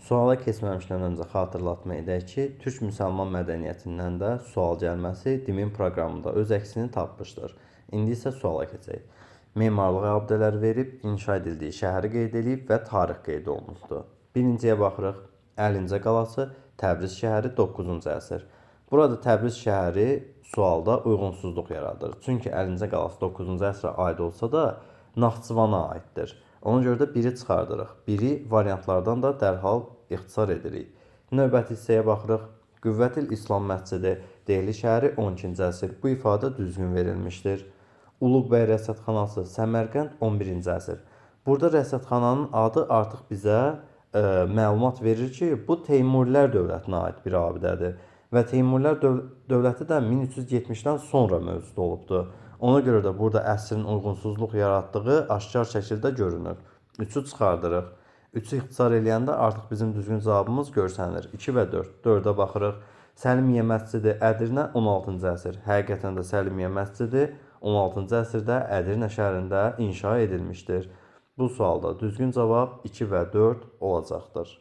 Suala keçməmişdən öncə xatırlatma edək ki, türk müsəlman mədəniyyətindən də sual gəlməsi DİM-in proqramında öz əksini tapmışdır. İndi isə suala keçək. Memarlıq abidələri verib, inşa edildiyi şəhəri qeyd eləyib və tarix qeyd olunubdur. Birinciyə baxırıq. Əlincə qalası, Təbriz şəhəri, 9-cu əsr. Burada Təbriz şəhəri sualda uyğunsuzluq yaradır. Çünki Əlincə qalası 9-cu əsrə aid olsa da Naxçıvana aiddir. Ona görə də biri çıxardırıq. Biri variantlardan da dərhal ixtisar edirik. Növbəti hissəyə baxırıq. Qüvvətül İslam məscidi, Dehli şəhəri, 12-ci əsr. Bu ifadə düzgün verilmişdir. Uluq bəy rəsədxanası, Səmərqənd, 11-ci əsr. Burada rəsədxananın adı artıq bizə məlumat verir ki, bu Teymurilər dövlətinə aid bir abidədir və Teymurilər dövləti də 1370-dən sonra mövcud olubdur. Ona görə də burada əsrin uyğunsuzluq yaratdığı aşkar şəkildə görünür. 3-ü çıxardırıq. 3-ü ixtisar eləyəndə artıq bizim düzgün cavabımız görsənir. 2 və 4. 4-ə baxırıq. Səlimiyyə məscidi, Ədirnə, 16-cı əsr. Həqiqətən də Səlimiyyə məscidi 16-cı əsrdə Ədirnə şəhərində inşa edilmişdir. Bu sualda düzgün cavab 2 və 4 olacaqdır.